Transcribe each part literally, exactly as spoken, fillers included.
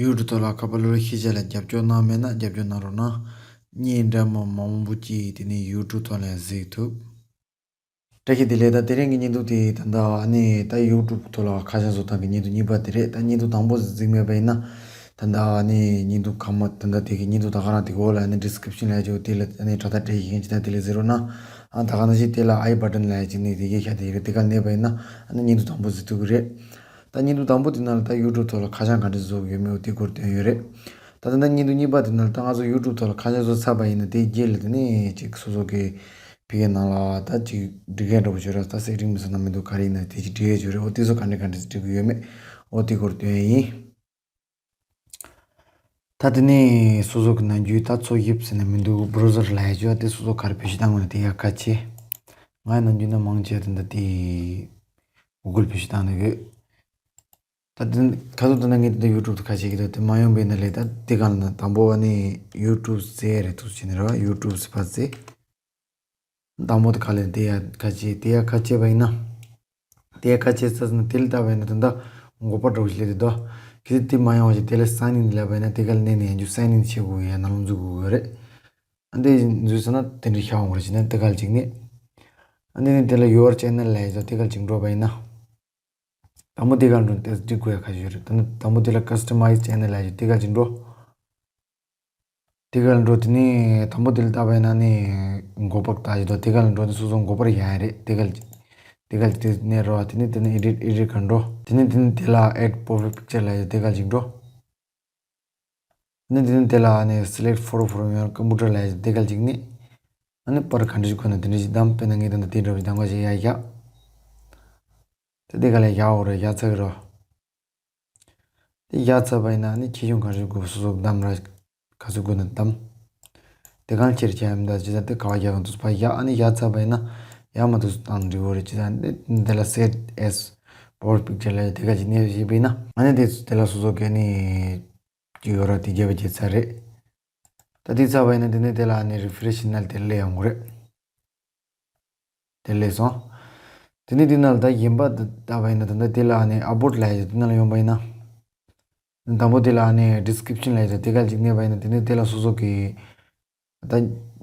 ཡུ་ཊུབ་ཐོག་ལ་ཁ་པར་གློག་ཀླད་ཤེས་བྱ་ལ་རྒྱབ་སྐྱོར་གནང་མེད་ན་རྒྱབ་སྐྱོར་གནང་རོགས་གནང་། བརྙན་འདྲ་མིན་མང་པོ་ཅིག་དེ་ནས་ཡུ་ཊུབ་ཐོག་ལ་གཟིགས་ཐུབ། བཀྲ་ཤིས་བདེ་ལེགས། ད་དེ་རིང་གི་བརྙན་ཐུང་དེ་ད་ལྟ་ཨ་ནི་ད་ཡུ་ཊུབ་ཐོག་ལ་ཁ་བྱང་བཟོ་སྟངས་ཀྱི་བརྙན་ཐུང་གཉིས་པ་དེ་རེད། ད་བརྙན་ཐུང་དང་པོ་གཟིགས་མེད་པ་ཡིན་ན། ད་ལྟ་ཨ་ནི་བརྙན་ཐུང་ཁ་མ་ད་ལྟ་དེ་གི་བརྙན་ཐུང་ད་ག་རང་དེ་གོ་ལ་ཨ་ནི་ཌི་སི་ཀི་རིབ་ཤན་ལ་ཡ་ཅིག་དེ་ལ་ཨ་ནི་དྲ་ཐག་སྤྲད་ཡིན་ཅི་ད་དེ་ལ་གཟིགས་རོགས་གནང་། ཨ་ད་ག་ནང་བཞིན་དེ་ལ་ཨའི་བ་ཊན་ལ་ཡ་ཅིག་ནི་དེ་གའི་ཤ་དེ་རེད། དེ་ག་གནས་པ་ཡིན་ན་ཨ་ནི་བརྙན་ཐུང་དང་པོ་གཟིགས་ཐུབ་ཀྱི་རེད། ད་བརྙན་ཐུང་དང་པོ་དེ་ནང་ལ་ད་ཡུ་ཊུབ་ཐོག་ལ་ཁ་བྱང་ག་འདྲ་བཟོ་གི་ཡོད་མེད་དེ་སྐོར་སྟོན་ཡོད་རེད། ད་ད་ལྟ་བརྙན་ཐུང་གཉིས་པ་དེ་ནང་ལ་ད་ང་ཚོ་ཡུ་ཊུབ་ཐོག་ལ་ཁ་བྱང་བཟོ་ཚར་བ་ཡིན་ན་དེའི་རྗེས་ལ་དེ་ནས་ཅིག་སོ་སོ་གི་ཕ་གིའི་ནང་ལ་ད་ཅིག་སྒྲིག་མཁན་འདྲ་པོ་བྱོས་ར། ད་སེ་ཊིང་མི་སོང་ན་མི་འདུག་ག་རེ་ཡིན་ན་དེ་ཅིག་སྒྲིག་ཡས་བྱོས་ར། འོ་དེ་ཚོ་ག་འདྲ་ག་འདྲ་སྒྲིག་གི་ཡོད་མེད་འོ་དེ་སྐོར་སྟོན་ཡས་ཡིན། ད་དེ་ནས་སོ་སོ་གི་ནམ་རྒྱུན་ད་འཚོལ་ཞིབ་ཟེར་ན་མི་འདུག་བྷ་རོ་ཟར་ལ་ཡ་བྱོས། དེ་སོ་སོ་ག་རེ་བེད་སྤྱོད་བཏང་དགོས་ན་དེ་ཡ་ཁ་ཕྱེ། ང་ཡི་ནམ་རྒྱུན་ད་མང་ཆེ་བ་དེ་འདྲ་དེ་གུ་གལ་བེད་སྤྱོད་བཏང་ནས་ཡོད། ད་དེ་ཁ་ཐུག་ད་ནང་ངས་དེ་འདྲ་ཡུ་ཊུབ་དུ་ཁ་ཕྱེ་གི་འདུག་དེ་མ་ཡོང་པའི་ནང་ལས་ད་དེ་གང་ལ་ན་དང་པོ་ཨ་ནི་ཡུ་ཊུབ་ཟེར་རེད་འདུག་བྱས་ནས་རེད་བ། ཡུ་ཊུབ་ཟེར་བ་ཟེར། དང་པོ་དེ་ག་ལས་དེ་ཡ་ཁ་ཕྱེ། དེ་ཡ་ཁ་ཕྱེ་བ་ཡིན་ན། དེ་ཡ་ཁ་ཕྱེ་ཚར་སོང་ན་དེ་ལ་ལྟ་བ་ཡིན་ན་ད་ལྟ་འགོ་པ་འདྲ་བོ་ཞིག་སླེབས་འདུག་གལ་སྲིད་དེ་མ་ཡོང་བ་ཞིག་དེ་ལ་སའིན་ཨིན་ལབ་པ་ཡིན་ན་དེ་ག་ལ་མནན་ནས་ཡང་རྒྱུ་སའིན་ཨིན་བྱེད་དགོས་ཡ་ནང་ལ་འཛུལ་དགོས་ཡོད་རེད། ཨ་འདི་འཛུལ་སོང་ན་དེ་འདྲ་ཤར་འོང་བ་རེད། བྱས་ན་དེ་ག་ལ་གཅིག་ནས། ཨ་འདི་ནས་དེ་ལ་ཡོར་ཅེ་ནལ་ལབ་ཡ་ཡོད། དེ་ག་ལ་གཅིག་འགྲོ་བ་ཡིན་ན། དང་པོ་དེ་ག་ལ་འགྲོ་དེ་འགྲིག་དགོས་ཡ་ཁ་ཤས་ཡོད་རེད། ད་ནི་དང་པོ་དེ་ལ་ཀ་སི་ཊ་མའི་ཛི་ཅེ་ནལ་ལབ་ཡ་ཡོད། དེ་ག་ལ་གཅིག་འགྲོ། དེ་ག་ལ་འགྲོ་དེ་ནས་དང་པོ་དེ་ལ་ལྟ་བ་ཡིན་ན་ནི་འགོ་པ་ལྟ་ཡ་ཡོད། དེ་ག་ལ་འགྲོ་ནི་སོ་སོ་འགོ་པར་ཡ་ཡ་རེད། དེ་ག་ལ་དེ་ག་ལ་དེ་ནས་རོ། དེ་ནས་དེ་ནས་ཨེ་ཌིཊ་ཨེ་ཌིཊ་ག་འགྲོ། དེ་ནས་དེ་ནས་དེ་ལ་add perfect picture ལབ་ཡ་ཡོད། དེ་ག་ལ་གཅིག་འགྲོ། ནི་དེ་ནི་དེ་ལ་ནི་select photo from your computer ལབ་ཡ་དེ་ག་ལ་གཅིག་ནི། ཨ་ནི་པར་ག་འདྲ་ཞིག་དགོས་ན་དེ་འདྲ་ཞིག་བདམས། དཔེར་ན་ངས་ད་ལྟ་དེ་འདྲ་བ་ཞིག་བདམས། ག་ཞིག་ཡར་བཞག་དེ་དེ་ག་ལ་བཞག་འོ་རེད། བཞག་ཚར་གི་རོ། དེ་བཞག་ཚར་བ་ཡིན་ན་ནི་ཁྱེད་ཆུང་ག་ཞིག་དགོས་སོ་སོ་བདམས་ར། ག་ཚོད་དགོས་ན་བདམས། དེ་གང་ཁྱེར་བྱས་ཡ་མི་འདུག་ཅི་ཙམ་དེ་ག་བ་བཞག་གི་འདུག་པ་བཞག་ཨ་ནི་བཞག་ཚར་བ་ཡིན་ན་ཡར་མར་འདུག་སེ་བཏང་འགྲིག་གི་རེད། ཅི་ཙམ་དེ་དེ་ལ་save as power picture ལབ་ཡ་དེ་ག་ཅིག་ནས་བཞག་པ་ཡིན་ན་ཨ་ནི་དེ་དེ་ལ་སོ་སོ་ག་ནི། ཅིག་ཡོད་ར། དེ་རྒྱབ་བྱས་ཚར་རེད། ད་དེ་ཚར་བ་ཡིན་ན་དེ་ནས་དེ་ལ་ཨ་ནི་རི་ཕི་རེ་ཤི་ནལ་དེ་སླེབས་ཡོང་གི་རེད། དེ་སླེབས་སོང་། དེ་ནས་དེ་ནང་ལ་ད་གཞན་པ་ད་ལྟ་བ་ཡིན་ན་ད་ལྟ་དེ་ལ་ཨ་ནི་ཨབ་ལོཌ་ལབ་ཡ་དེ་ནང་ལ་ཡོང་པ་ཡིན་ན། དང་པོ་དེ་ལ་ཨ་ནི་ཌི་སི་ཀི་རིབ་ཤན་ལབ་ཡ་དེ་ག་ལ་ཅིག་གནོན་པ་ཡིན་ན་དེ་ནས་དེ་ལ་སོ་སོ་གི་ད་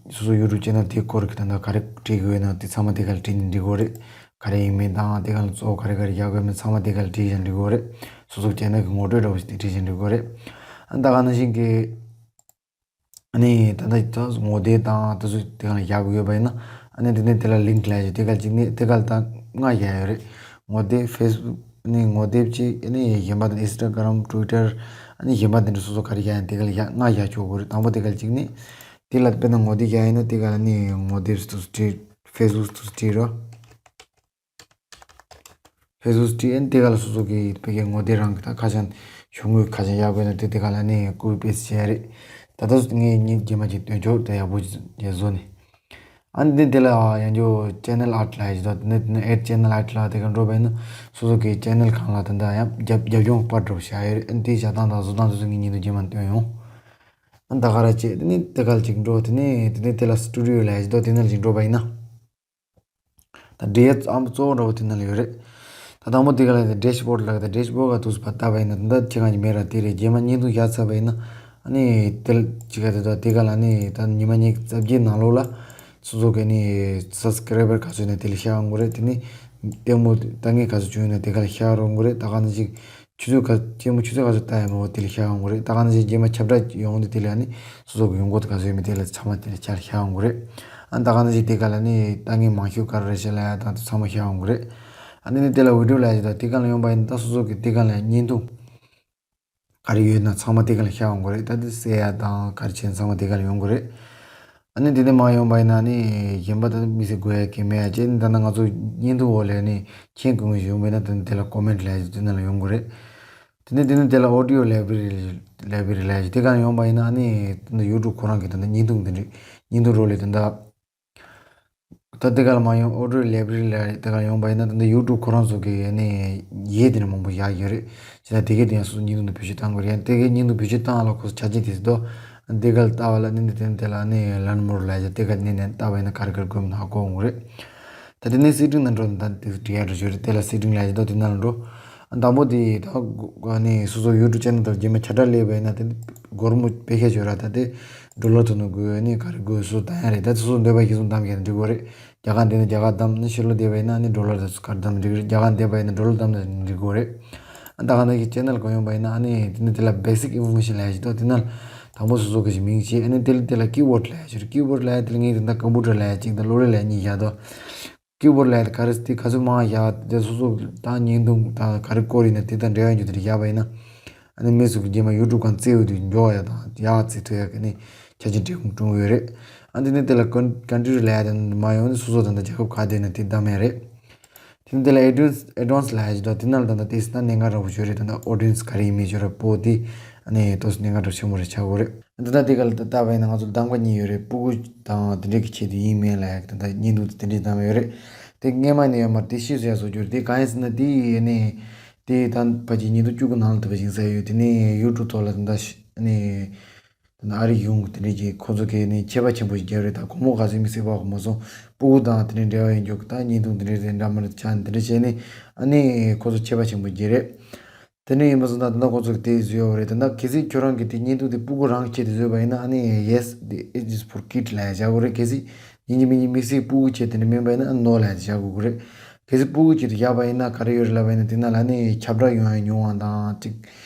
སོ་སོ་ཡུ་ཊུབ་ཅེ་ནལ་དེའི་སྐོར་གྱི་ད་ལྟ་ག་རེ་བྲིས་དགོས་ན་དེ་ཚང་མ་དེ་ག་ལ་བྲིས་ནས་འབྲི་དགོས་རེད། ག་རེ་ཡིན་མིན་དང་དེ་ག་ལ་གཙོ་བོ་ག་རེ་ག་རེ་རྒྱག་དགོས་མིན་ཚང་མ་དེ་ག་ལ་བྲིས་བཞག་འབྲི་དགོས་རེད། སོ་སོ་ཅེ་ནལ་གྱི་ངོ་སྤྲོད་འདྲ་བོ་ཞིག་དེ་བྲིས་བཞག་འབྲི་དགོས་རེད། ཨ་ད་ག་ནང་བཞིན་གྱི་ཨ་ནི་ད་ལྟ་ད་ངོ་དེབ་དང་དེ་ཚོ་དེ་ག་ལ་རྒྱག་དགོས་ཡོད་པ་ཡིན་ན་ཨ་ནི་དེ་ནས་དེ་ལ་ལིང་ཀི་ལབ་ཡ་དེ་ག་ལ་ཅིག་ནས་དེ་ག་ལ་ད་ལྔ་རྒྱག་ཡོད་རེད། ངོ་དེབ། ཕེ་སི་བུག་ཨ་ནི་ངོ་དེབ་ཅིག་ཨ་ནི་གཞན་པ་དང་ཨིན་སི་ཊ་གྷ་རམ། ཊུ་ཝི་ཊར། ཨ་ནི་གཞན་པ་དེ་འདྲ་སོ་སོ་ག་རེ་རྒྱག་ཡིན་དེ་ག་ལ་རྒྱག་ལྔ་རྒྱག་ཆོག་གི་རེད། དང་པོ་དེ་ག་ལ་ཅིག་ནས། དེ་ལ་དཔེར་ན་ངོ་དེབ་རྒྱག་ཡིན་ན་དེ་ག་ལ་ནི་ངོ་དེབ་དུ་བྲིས། ཕེ་སི་བུག་དུ་བྲིས་རོགས། ཕེ་སི་བུག་བྲིས་ཡིན་དེ་ག་ལ་སོ་སོ་གི་དཔེ་གའི་ངོ་དེབ་རང་གི་ད་ཁ་བྱང་ཤོག་ངོས་ཁ་བྱང་ཡག་པོ་ཡིན་ན་དེ་དེ་ག་ལ་ནི་ཀོ་པི་པེ་སི་བྱས་རེད། ད་ལྟ་ངས་ངས་རྗེས་མ་ཅིག་སྟོན་ཆོག་ད་ཡག་པོ་ཅིག་བཟོ་ནས། ཨ་ནི་དེ་དེ་ལ་ཡང་ཅོ་ཅེ་ནལ་ཨར་ཊི་ལབ་ཡ་ཞིག་དང་དེ་ནས་དེ་ནས་ཨེཌ་ཅེ་ནལ་ཨར་ཊི་ལབ་དེ་ག་འགྲོ་བ་ཡིན་ན་སོ་སོ་གི་ཅེ་ནལ་སྒང་ལ་ད་ལྟ་ཡང་རྒྱབ་རྒྱབ་ལྗོངས་པར་འདྲ་བོ་བཞག་ཡོད་རེད། ཨ་ནི་དེ་བཞག་སྟངས་དང་བཟོ་སྟངས་དེ་ཚོ་ངས་ཉིན་དུ་རྗེས་མ་སྟོན་ཡོང་། ཨ་ནི་ད་ག་ར་བྱས་དེ་ནས་དེ་ག་ལ་ཅིག་འགྲོ། དེ་ནས་དེ་ནས་དེ་ལ་སི་ཊུ་ཌི་ཡོ་ལབ་ཡ་ཞིག་དང་དེ་ནང་ལ་ཅིག་འགྲོ་བ་ཡིན་ན། ད་འབྲི་ཡ་ཨ་མ་གཙོ་བོ་འདྲ་བོ་དེ་ནང་ལ་ཡོད་རེད། ད་དང་པོ་དེ་ག་ལ་ཡིན་ད་ཌེཤ་བོར་ཌི་ལབ་གི་ད་ཌེཤ་བོར་ཌི་ག་འདུག་སེ་ཕར་ལྟ་བ་ཡིན་ན་ད་ལྟ་ཁྱེད་རང་གི་མེད་ར་དེ་རེད། རྗེས་མ་བརྙན་ཐུང་བཞག་ཚར་བ་ཡིན་ན་ཨ་ནི་དེ་ལ་ཅིག་ག་དེ་ད་དེ་ག་ལ་ནི་ད་ཉི་མ་ཉི་ཤུ་རྩ་བརྒྱད་ནང་ལོགས་ལ་སོ་སོ་གི་ནི་སབ་སི་ཀ་རའི་བར་ག་ཚོད་ཡིན་ན་དེ་ལ་ཤར་ཡོང་གི་རེད། དེ་ནི་ལྟད་མོ་ལྟ་མཁན་ག་ཚོད་བྱུང་ཡོད་ན་དེ་ག་ལ་ཤར་ཡོང་གི་རེད། ད་ག་ནང་བཞིན་ཆུ་ཚོད་ག་ལྟད་མོ་ཆུ་ཚོད་ག་ཚོད་ལྟ་ཡོད་མེད་འོ་དེ་ལ་ཤར་ཡོང་གི་རེད། ད་ག་ནང་བཞིན་རྗེས་མ་ཁྱབ་བསྒྲགས་ཡོང་དུས་དེ་ལ་ནི་སོ་སོ་གི་ཡོང་སྒོ་དེ་ག་ཚོད་ཡོད་མེད་དེ་ལ་ཚང་མ་དེ་ལ་ཆར་ཤར་ཡོང་གི་རེད། ཨ་ད་ག་ནང་བཞིན་དེ་ག་ལ་ནི་ལྟ་མཁན་མང་ཤོས་ག་རེ་རེད་ཤག་ལབ་ཡ་དང་དེ་ཚང་མ་ཤར་ཡོང་གི་རེད། ཨ་ནི་ནི་དེ་ལ་བི་ཌི་ཡོ་ལབ་ཡ་ཞིག་དང་དེ་ག་ལ་ཡོང་པ་ཡིན་ད་སོ་སོ་གི་དེ་ག་ལ་བརྙན་ཐུང་ག་རེ་ཡོད་ན་ཚང་མ་དེ་ག་ལ་ཤར་ཡོང་གི་རེད། ད་དེ་གསལ་ཡ་དང་ག་རེ་བྱས་ན་ཚང་མ་དེ་ག་ལ་ཡོང་གི་རེད། ཨ་ནི་དེ་ནས་མར་ཡོང་པ་ཡིན་ན་ནི་གཞན་པ་ད་མི་ཚེ་དགོས་ཡ་གི་མེད་ཡ་བྱས་ནི་ད་ནི་ང་ཚོ་བརྙན་ཐུང་འོག་ལ་ནི་མཁྱེན་དགོས་ངེས་ཡོང་པ་ཡིན་ན་ད་ནི་དེ་ལ་ཀོ་མེན་ཊི་ལབ་ཡ་ཞིག་དེ་ནང་ལ་ཡོང་གི་རེད། དེ་ནས་དེ་ནས་དེ་ལ་ཨོ་ཌི་ཡོ་ལའི་བྷ་རི་ལའི་བྷ་རི་ལབ་ཡ་ཞིག་དེ་ག་ཡོང་པ་ཡིན་ན་ཨ་ནི་ད་ལྟ་ཡུ་ཊུབ་ཁོ་རང་གི་ད་ལྟ་བརྙན་ཐུང་དེ་འདྲ་བརྙན་ཐུང་རོ་ལས་ད་ལྟ་ད་དེ་ག་ལ་མ་ཡོང་ཨོ་ཌི་ཡོ་ལའི་བྷ་རི་ལ་དེ་ག་ཡོང་པ་ཡིན་ན་ད་ལྟ་ཡུ་ཊུབ་ཁོ་རང་ཚོ་གི་ཨ་ནི་ཡས་དེ་འདྲ་མང་པོ་བཞག་ཡོད་རེད། བྱས་ཙང་དེ་གའི་དེ་ཡང་སོ་སོ་བརྙན་ཐུང་དུ་བེད་སྤྱོད་བཏང་དགོས་རེད། ཡང་དེ་གའི་བརྙན་ཐུང་བེད་སྤྱོད་བཏང་ལ་ཁོ་ཚོ་ཆ་རྐྱེན་དེ་ཚོ་འདུག་དེ་ག་ལ་ལྟ་བ་ལ་ཨ་ནི་དེ་ནས་དེ་ལ་ཨ་ནི་ལར་མོར་ལབ་ཡ་དེ་ག་ནས་ནས་ལྟ་བ་ཡིན་ན་ག་རེ་ག་རེ་དགོས་མིན་ཧ་གོ་འོང་གི་རེད། ད་དེ་ནས་སེ་ཊིང་ནང་འགྲོ་ན་ད་དེ་འབྲི་ཡ་འགྲོ་ཆོག་རེད། དེ་ལ་སེ་ཊིང་ལབ་ཡ་ཞིག་འདུག་དེ་ནང་ལ་འགྲོ། དང་པོ་དེ་ད་ཨ་ནི་སོ་སོ་YouTube channel དང་རྗེས་མ་ཁྱབ་བསྒྲགས་སླེབས་པ་ཡིན་ན་དེ་སྒོར་མོ་ཕལ་ཆེར་ཡོད་ར། ད་དེ་ཌོ་ལར་ཐོག་ནས་དགོས་ནི་ག་རེ་དགོས་སུ་ད་ཡང་རེད། ད་སོ་སོ་འདོད་པ་གཞིར་བཟུང་བདམས་ཡང་འགྲིག་གི་རེད། རྒྱ་གར་འདི་ནས་རྒྱ་གར་བདམས་ནི་ཕྱི་ལོགས་བསྡད་པ་ཡིན་ན་ཨ་ནི་ཌོ་ལར་དང་ག་རེ་བདམས་འགྲིག་གི་རེད། རྒྱ་གར་འདས་པ་ཡིན་ན་ཌོ་ལར་བདམས་ན་འགྲིག་གི་རེད། ད་ག་ནང་གི་channel གང་ཡོང་པ་ཡིན་ན་ཨ་ནི་དེ་ནི་དེ་ལ་basic information ལབ་ཡ་ཞིག་འདུག་དེ་ན་དང་པོ་སོ་སོ་གི་ཞིག་མིང་བྱས། ཨ་ནི་དེ་ལ་དེ་ལ་keyboard ལབ་ཡ་ཞིག་རེད། keyboard ལབ་ཡ་དེ་ལ་ངས་དེ་འདྲ་computer ལབ་ཡ་གཅིག་དང་གློག་ཀླད་ལབ་ཡ་གཉིས་བཞག་འདུག keyboard ལབ་ཡ་དེ་ག་རེ་དེ་ག་ཚོད་མང་བཞག་དེ་སོ་སོ་ད་བརྙན་ཐུང་ད་ག་རེ་སྐོར་ཡིན་ན་དེ་དང་འབྲེལ་བ་ཡོད་རྒྱུ་དེ་འདྲ་བཞག་པ་ཡིན་ན། ཨ་ནི་མི་ཚོ་གི་རྗེས་མ་YouTube སྒང་བཙལ་འོས་དུས་མགྱོགས་ཡ་དང་ཡག་བཙལ་ཐུབ་ཡ་གི་ནི་ཆ་རྐྱེན་འབྲི་གུང་བསྐྲུན་ཡོད་རེད། ཨ་འདི་ནི་དེ་ལ་ཀོན་ཀོན་ཊི་ནིའུ་ལབ་ཡ་དེ་མ་ཡོང་ནི་སོ་སོ་ད་ལྟ་རྒྱལ་ཁབ་ག་བསྡད་ན་དེ་བདམས་ཡ་རེད། དེ་ནི་དེ་ལ་add-ons add-ons ལབ་ཡ་ཅིག་འདུག་དེ་ནང་ལ་ད་ལྟ་དེ་སྲིད་ན་གནད་འགག་འདྲ་པོ་ཅིག་ཡོད་རེད། ད་ལྟ་audience ག་རེ་ཡིན་མིན་ཅིག་ཡོད་རེད། པོ་དེ་ཨ་ནི་ཏོག་ཙམ་གནད་འགག་འདྲ་ཆེན་པོ་རེ་ཆགས་ཀྱི་ཡོད་རེད། ད་ལྟ་དེ་ག་ལ་ད་ལྟ་བས་ན་ང་ཚོ་གདམ་ག་གཉིས་ཡོད་རེད། སྤུ་གུ་དང་དེ་འདྲས་ཀྱི་ཆེད་དུ་ཡིན་མིན་ལབ་ཡ་ད་ལྟ་བརྙན་ཐུང་དེ་དེ་འདྲས་བདམས་ཡོད་རེད། དེ་སྔས་མ་ནས་ཡོད་མ་རེད། དེ་ཕྱིས་སུ་ཡ་བཟོ་རྒྱུ་རེད། དེ་གང་ཡིན་ཟེར་ན་དེ་ཨ་ནི་དེ་ད་ཕལ་ཆེར་ཉིས་སྟོང་བཅུ་དགུ་ནང་ལ་ཐུབ་པ་ཞིག་ཟེར་ཡོད། དེ་ནས་YouTube ཐོག་ལ་ད་ལྟ་ཤི་ཨ་ནི་ད་ལྟ་ཨ་རི་གཞུང་གི་དེ་འདྲས་ཀྱི་ཁོ་ཚོ་གིས་ནི་ཆད་པ་ཆེན་པོ་ཞིག་བརྒྱབ་རེད། ད་སྒོར་མོ་ག་ཚོད་མི་སྲིད་པ་གོ་མ་སོང་། སྤུ་གུ་དང་དེ་འདྲས་འབྲེལ་བ་ཡོད་རྒྱུ་གི་ད་བརྙན་ཐུང་དེ་འདྲས་དེ་འདྲ་མ་འདྲ་ཆགས་དེ་འདྲས་བྱས་ནས་ཨ་ནི་ཁོ་ཚོ་ཆད་པ་ཆེན་པོ་བརྒྱབ་རེད། དེ་ནས་ཡིན་པ་སོང་ཙང་ད་ལྟ་ཁོ་ཚོ་གིས་དེ་བཟོས་ཡོད་རེད། ད་ལྟ་གལ་སྲིད་ཁྱོད་རང་གིས་དེ་བརྙན་ཐུང་དེ་སྤུ་གུ་རང་གི་ཆེད་དུ་བཟོས་པ་ཡིན་ན་ཨ་ནི་yes it is for kid ལབ་ཡ་བཞག་དགོས་རེད། གལ་སྲིད་ཡིན་གཅིག་མིན་གཅིག་དམིགས་བསལ་སྤུ་གུ་ཆེད་དེ་འདྲ་མིན་པ་ཡིན་ན་ཨ་ནི་no ལབ་ཡ་དེ་བཞག་དགོས་ཀྱི་རེད། གལ་སྲིད་སྤུ་གུ་ཆེད་དུ་བཞག་པ་ཡིན་ན་ག་རེ་ཡོད་རེད་ལབ་པ་ཡིན་ན་དེ་ན་ལ་ནི་ཁྱབ་བསྒྲགས་ཡོང་ཡ་ཉུང་བ་དང་ཅིག་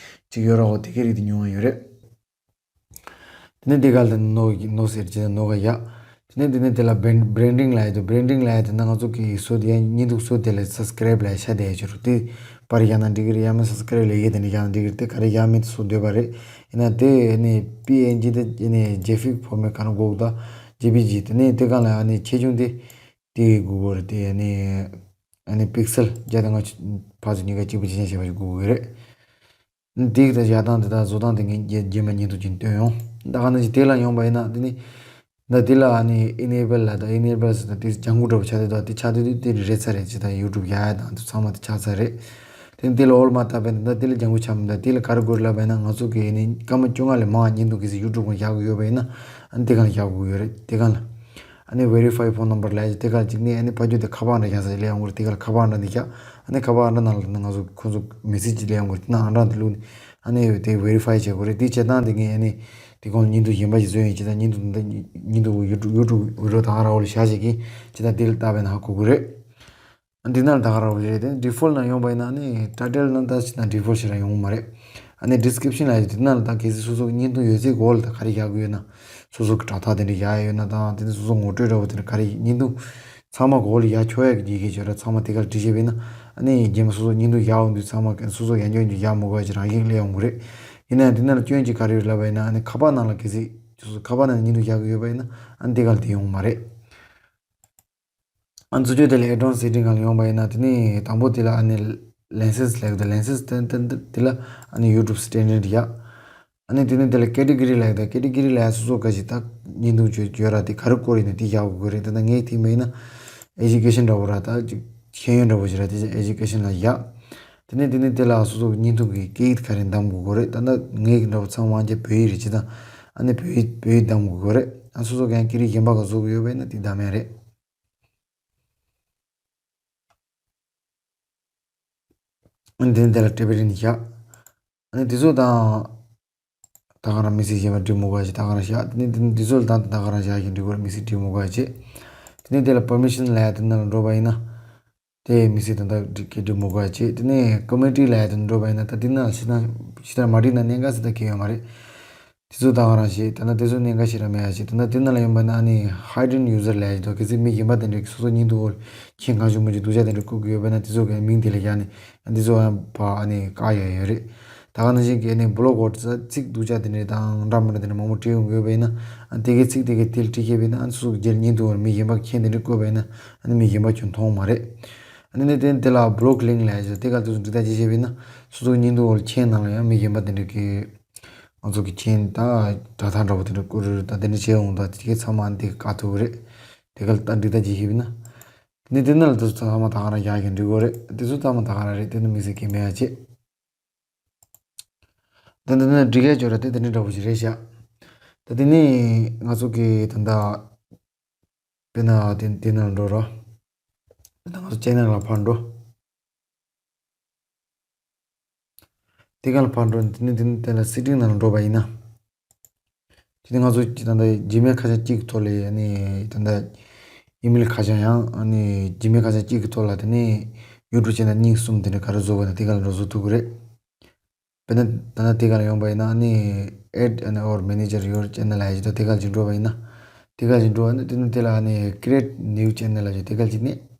ཅིག་ཡོད་རེད། འོ་དེ་གའི་རིགས་དེ་ཉུང་བ་ཡོད་རེད། དེ་ནས་དེ་ག་ལ་ནོ་ནོ་ཟེར་གྱི་ནོ་ག་ཡ། དེ་ནས་དེ་ནས་དེ་ལ་brand- branding ལབ་ཡ་དེ་ན་ང་ཚོ་གི་བཟོ་དེ་ཡ་བརྙན་ཐུང་བཟོ་དེ་ལ་subscribe ལབ་ཡ་ཤ་དེ་ཡ་ཅིག་རུ་དེ་པར་ཡ་ན་འགྲིག་གི་རེད། ཡ་མ་subscribe ལབ་ཡ་དེ་ནས་ཡ་ན་འགྲིག་གི་རེད། དེ་ག་རེ་ཡ་མེད་དུ་བཟོ་འདོད་པ་རེད། ཡིན་ན་དེ་ནི་png དེ་ནི་jpeg format ག་ན་དགོས་ད་jpg དེ་ནས་དེ་ག་ལ་ཡ་ནི་ཆེ་ཆུང་དེ་དེ་དགོས་གོ་རེད། དེ་ནི་ཨ་ནི་pixel བརྒྱ་དང་ལྔ་བཅུ་ཕར་ཚུར་གཉིས་ཀ་གཅིག་པ་གཅིག་ཆ་བྱས་པ་ཞིག་དགོས་གོ་རེད། འདི་གི་ད་བཞག་སྟངས་དེ་དག་བཟོ་སྟངས་དེ་ངས་རྗེས་རྗེས་མ་བརྙན་ཐུང་ཅིག་སྟོན་ཡོང་། ད་ག་ནང་བཞིན་དེ་ལ་ཡོང་པ་ཡིན་ན་དེ་ནི་ད་དེ་ལ་ཨ་ནི་enable ལ་ད་enable ཟེར་ད་དེ་ལྗང་གུ་འདྲ་པོ་ཆགས་དེ་ད་དེ་ཆགས་དེ་དུས་དེ་རེད་ཚར་རེད། ཅི་ད་YouTube ཡག་ཡག་དང་དེ་ཚང་མ་དེ་ཆགས་ཚར་རེད། དེ་ནི་དེ་ལ་འོལ་མ་བཏབ་པ་ཡིན་ན་ད་དེ་ལ་ལྗང་གུ་ཆགས་མི་འདུག་དེ་ལ་ག་རེ་དགོས་ལབ་པ་ཡིན་ན་ང་ཚོ་གི་ཨ་ནི་སྐར་མ་བཅོ་ལྔ་ལས་མང་བ་བརྙན་ཐུང་གལ་སྲིད་YouTube སྒང་བཞག་གི་ཡོད་པ་ཡིན་ན་ཨ་ནི་དེ་སྒང་ལ་བཞག་དགོས་ཀྱི་ཡོད་རེད། དེ་སྒང་ལ། ཨ་ནི་verify phone number ལབ་ཡ་ཅིག་དེ་ག་ཅིག་ནི་ཨ་ནི་ཕ་རྒྱུད་དེ་ཁ་པར་འདྲ་བཞག་ས་ཅིག་སླེབས་ཡོང་གི་རེད། དེ་ག་ལ་ཁ་པར་འདྲ་འདི་བཞག་ཨ་ནི་ཁ་པར་འདྲ་ནང་ལ་ང་ཚོ་ཁོ་ཚོ་message ཅིག་སླེབས་ཡོང་གི་རེད། དེ་ནང་ཨང་གྲངས་དེ་བླུགས་ནས་ཨ་ནི་དེ་verify བྱེད་དགོས་རེད། དེ་བྱེད་སྟངས་དེ་ངས་ཨ་ནི་དེ་གོང་ལ་བརྙན་ཐུང་གཞན་པ་ཞིག་བཟོས་ཡིན། ཅི་ད་བརྙན་ཐུང་འདི་བརྙན་ཐུང་YouTube YouTube video ད་ག་རང་འོག་ལ་བཞག་བྱེད་ཀྱིན་ཅི་ད་དེ་ལ་བལྟས་པ་ཡིན་ན་ཧ་གོ་གི་རེད། འདི་ནང་ལ་ད་ག་རང་རེད་དེ་default ནང་ཡོང་པ་ཡིན་ན་ནི་title ནང་ད་ཅི་ན་default ཞེ་དྲག་ཡོང་གི་མ་རེད། ཨ་ནི་description ལ་ཡོད་དེ་ནང་ལ་ད་གལ་སྲིད་སོ་སོ་བརྙན་ཐུང་ཡོད་ཚད་གོ་ལ་ད་ག་རེ་བཞག་གི་ཡོད་ན་སོ་སོ་གི་དྲ་ཐག་དེ་འདྲ་བཞག་ཡོད་ན་དང་དེ་ནི་སོ་སོ་ངོ་སྤྲོད་འདྲ་པོ་དེ་འདྲ་ག་རེ་བརྙན་ཐུང་ཚང་མ་གོ་ལ་ཡག་ཆོག་ཡག་གི་ཡི་གེ་བརྗོད་ར་ཚང་མ་དེ་ག་ལ་བྲིས་བྱས་པ་ཡིན་ན་ཨ་ནི་རྗེས་མ་སོ་སོ་བརྙན་ཐུང་བཞག་འོང་དུས་ཚང་མ་སོ་སོ་ཡང་སྐྱོན་གྱི་བཞག་མི་དགོས་ཡག་ཅིག་རང་བཞིན་སླེབས་ཡོང་གི་རེད། ཡིན་ན་ཡང་དེ་ནང་ལ་སྐྱོན་གྱི་ག་རེ་ཡོད་ལབ་པ་ཡིན་ན་ཨ་ནི་ཁ་པར་ནང་ལ་གལ་སྲིད་སོ་སོ་ཁ་པར་ནང་ལ་བརྙན་ཐུང་བཞག་གི་ཡོད་པ་ཡིན་ན་ཨ་ནི་དེ་ག་ལ་དེ་ཡོང་གི་མ་རེད། ཨ་ཚུར་ཕྱོགས་དེ་ལ་add-on setting སྒང་ལ་ཡོང་པ་ཡིན་ན་དེ་ནི་དང་པོ་དེ་ལ་ཨ་ནི་license ལབ་ཀྱི་འདུག license དེ་དེ་དེ་དེ་ལ་ཨ་ནི་YouTube standard ཡ། ཨ་ནི་དེ་ནི་དེ་ལ་category ལབ་ཀྱི་འདུག category ལ་ཡ་སོ་སོ་ག་ཞིག་ད་བརྙན་ཐུང་བརྗོད་བརྗོད་ར་དེ་ག་རེ་སྐོར་ཡིན་ན་དེ་བཞག་དགོས་ཀྱི་རེད། དེ་ན་ངས་དེ་མ་ཡིན་ན་education འདྲ་པོ་ར་ད་ཅིག་ཤེས་ཡོན་འདྲ་པོ་ཞིག་ར་དེ་ཅིག་education ལ་ཡ། དེ་ནི་དེ་ནི་དེ་ལ་སོ་སོ་གི་བརྙན་ཐུང་གི་སྐད་ཡིག་ག་རེ་གདམ་དགོས་ཀྱི་རེད། ད་ན་ངས་གི་འདྲ་པོ་ཚང་མ་ཅིག་བོད་ཡིག་རེད། ཅི་ད་ཨ་ནི་བོད་ཡིག་བོད་ཡིག་གདམ་དགོས་ཀྱི་རེད། ཨ་སོ་སོ་གི་ཡང་སྐད་རིགས་གཞན་པ་ག་བཟོ་གི་ཡོད་པ་ཡིན་ན་དེ་གདམ་ཡ་རེད། འདི་འདི་ལ་ཊེབ་རིན་བཞག་ཨ་ནི་དེ་ཚོ་དང་ད་ག་རང་མི་ཚེ་གཞན་པ་འབྲི་མི་དགོས་ཅེས་ད་ག་རང་བཞག་དེ་ནི་དེ་ཚོ་ལ་དང་ད་ག་རང་བཞག་བཞིན་འབྲི་དགོས་མི་ཚེ་འབྲི་མི་དགོས་ཅེས། དེ་ནི་དེ་ལ་པར་མི་ཤན་ལབ་ཡ་དེ་ནང་ལ་འགྲོ་བ་ཡིན་ན་དེ་མི་ཚེ་ད་ལྟ་འབྲི་གི་འབྲི་མི་དགོས་ཅེས། དེ་ནི་ཀོ་མེ་ཊི་ལབ་ཡ་དེ་ནང་འགྲོ་བ་ཡིན་ན་ད་དེ་ནང་ལ་ཤི་ད་ཤི་ད་མ་འབྲི་ན་གནད་འགག་ཟེར་ད་གི་ཡོད་མ་རེད། དེ་ཚོ་ད་ག་རང་བྱེད། ད་ནི་དེ་ཚོ་གནད་འགག་ཞིག་ར་མེད་ཡ་བྱེད། ད་ནི་དེ་ནང་ལ་ཡོང་པ་ན་ཨ་ནི་hidden user ལབ་ཡ་ཞིག་འདུག་གལ་སྲིད་མི་གཞན་པ་དེ་འདྲས་ཀྱིས་སོ་སོ་བརྙན་ཐུང་འོག་ལ་མཁྱེན་གང་བྱུང་མང་བྱུང་སྡུག་ཅག་དེ་འདྲས་བཀོད་ཀྱི་ཡོད་པ་ན་དེ་ཚོ་གི་མིང་དེ་ལ་བཞག་ནས་ཨ་དེ་ཚོ་ཡང་ཕར་ཨ་ནི་བཀག་ཡ་ཡོད་རེད། ད་ག་ནང་བཞིན་གྱི་ཨ་ནི་block out ཚིག་སྡུག་ཅག་དེ་འདྲས་དང་འདྲ་མི་འདྲ་དེ་འདྲས་མང་པོ་བྲིས་ཡོང་གི་ཡོད་པ་ཡིན་ན་ཨ་དེ་གའི་ཚིག་དེ་གའི་དེ་ལ་བྲིས་བྱས་པ་ཡིན་ན་ཨ་ནི་སོ་སོ་གི་རྗེས་ལ་བརྙན་ཐུང་འོག་ལ་མི་གཞན་པ་མཁན་དེ་འདྲས་བཀོད་པ་ཡིན་ན་ཨ་ནི་མི་གཞན་པ་ཁྱོན་མཐོང་མ་རེད། ཨ་ནི་དེ་དེ་ལ་block link ལབ་ཡ་ཞིག་དེ་ག་དེ་ཚོ་འབྲི་ཐག་བྱེད་བྱས་པ་ཡིན་ན་སོ་སོ་གི་བརྙན་ཐུང་འོག་ལ་མཁྱེན་ནང་ལ་ཡང་མི་གཞན་པ་དེ་འདྲས་ཀྱི་ང་ཚོ་གི་མཁྱེན་ད་དྲ་ཐག་འདྲ་པོ་དེ་འདྲ་བསྐུར་རེད། ད་དེ་འདྲ་བྱས་འོང་ད་དེ་གའི་ཚང་མ་འདི་བཀག་ཐུབ་ཀྱི་རེད། དེ་ག་ལ་ད་འགྲིག་ད་ཅི་ཞིག་ཡིན་ན། དེ་ནི་དེ་ནི་ལ་དེ་ཚོ་ཚང་མ་ད་ག་རང་རྒྱག་གིན་འགྲིག་གི་རེད། དེ་ཚོ་ཚང་མ་ད་ག་རང་རེད། དེ་ནི་དམིགས་བསལ་གྱི་མེད་ཡ་བྱེད། དེ་འདི་ནི་འགྲིག་གས་བྱོས་ར་དེ་དེ་འདྲ་འདྲ་པོ་ཞིག་རེད་ཤག་ད་དེ་ནི་ང་ཚོ་གི་ད་ད་དཔེར་ན་དེ་དེ་ནང་འགྲོ་ར། དཔེར་ན་ང་ཚོ་channel ལ་ཕར་འགྲོ། དེ་ག་ལ་ཕར་འགྲོ། དེ་ནས་དེ་ནས་དེ་ལ་སེ་ཊིང་ནང་ལ་འགྲོ་བ་ཡིན་ན། དེ་ནས་ང་ཚོ་ད་ལྟ་ཇི་མེལ་ཁ་བྱང་གཅིག་གི་ཐོག་ལ་ཨ་ནི་ད་ལྟ་ཨི་མེལ་ཁ་བྱང་ཡང་ཨ་ནི་ཇི་མེལ་ཁ་བྱང་གཅིག་གི་ཐོག་ལ་དེ་ནས་ཡུ་ཊུབ་ཅེ་ནལ་གཉིས་གསུམ་དེ་འདྲ་ག་རེ་བཟོ་དགོས་ན་དེ་ག་ལ་འགྲོ་བཟོ་ཐུབ་ཀྱི་རེད། དཔེར་ན་ད་ལྟ་དེ་ག་ལ་ཡོང་བ་ཡིན་ན་ཨ་ནི་add an or manage your channel ལབ་ཡ་ཅིག་འདུག་དེ་ག་ལ་ཅིག་འགྲོ་བ་ཡིན་ན། དེ་ག་ལ་ཅིག་འགྲོ་བ་ཡིན་ན་དེ་ནས་དེ་ལ་ཨ་ནི་create new channel ལབ་ཅིག་དེ་ག་ལ་ཅིག་ནས།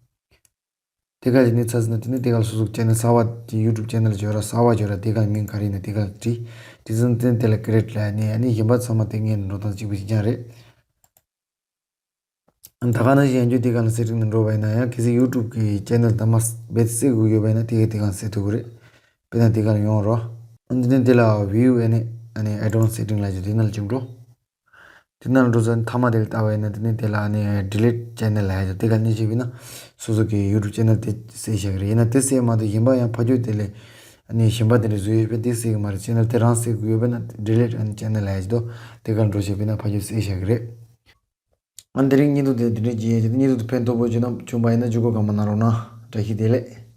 དེ་ག་ལ་ཅིག་ནས་ཚར་ཟིན་ན་དེ་ནས་དེ་ག་ལ་སོ་སོ་ཅེ་ནལ་གསར་པ་དེ་ཡུ་ཊུབ་ཅེ་ནལ་ཅིག་ཡོད་ར་གསར་པ་ཅིག་ཡོད་ར་དེ་ག་ལ་མིང་ག་རེ་ཡིན་ན་དེ་ག་ལ་བྲིས། དེ་ཚོ་དེ་ནས་དེ་ལ་create ལབ་ནས་ཨ་ནི་གཞན་པ་ཚང་མ་དེ་སྔོན་ནས་འགྲོ་སྟངས་གཅིག་པ་གཅིག་རྐྱང་རེད། ད་ག་ནང་བཞིན་ཡང་བསྐྱར་དེ་ག་ལ་སེ་ཊིང་ནང་འགྲོ་བ་ཡིན་ན་ཡང་གལ་སྲིད་ཡུ་ཊུབ་གི་ཅེ་ནལ་དང་མ་རྦད་དེ་བསད་དགོས་ཡོད་པ་ཡིན་ན་དེ་ག་དེ་ག་ལ་བསད་ཐུབ་ཀྱི་རེད། དཔེར་ན་དེ་ག་ལ་ཡོང་རོགས། འདི་ནས་དེ་ལ་view ཨ་ནི་ཨ་ནི་advanced setting ལབ་ཅིག་དེ་ནང་ལ་ཅིག་འགྲོ། དེ་ནང་ལ་འགྲོ་ཚར་མཐའ་མ་དེ་ལ་ལྟ་བ་ཡིན་ན་དེ་ནས་དེ་ལ་ཨ་ནི་delete channel ལབ་ཡ་དེ་ག་ནས་བྱས་པ་ཡིན་ན་སོ་སོ་གི་ཡུ་ཊུབ་ཅེ་ནལ་དེ་བསད་བཞག་གི་རེད། ཡིན་ན་དེ་བསད་མ་གཏོགས་གཞན་པ་ཡང་ཕར་ཕྱོགས་དེ་ལས་ཨ་ནི་གཞན་པ་དེ་འདྲ་བཟོས་ཡོད་པས་དེ་བསད་གི་མ་རེད། ཅེ་ནལ་དེ་རང་བསད་དགོས་ཡོད་པས་ན་delete ཨ་ནི་channel ལབ་ཡ་དེ་དེ་ག་འགྲོ་བྱས་པ་ཡིན་ན་ཕར་ཕྱོགས་བསད་བཞག་གི་རེད། ཨ་ནི་དེ་རིང་བརྙན་ཐུང་དེ་འདི་འདྲ་ཅིག་ཡིན། བརྙན་ཐུང་དེ་ཕན་ཐོགས་པོ་བྱུང་ན་བྱུང་པ་ཡིན་ན་བརྒྱུད་སྐུར་གང་མང་གནང་རོགས་གནང་། བཀྲ་ཤིས་བདེ་ལེགས།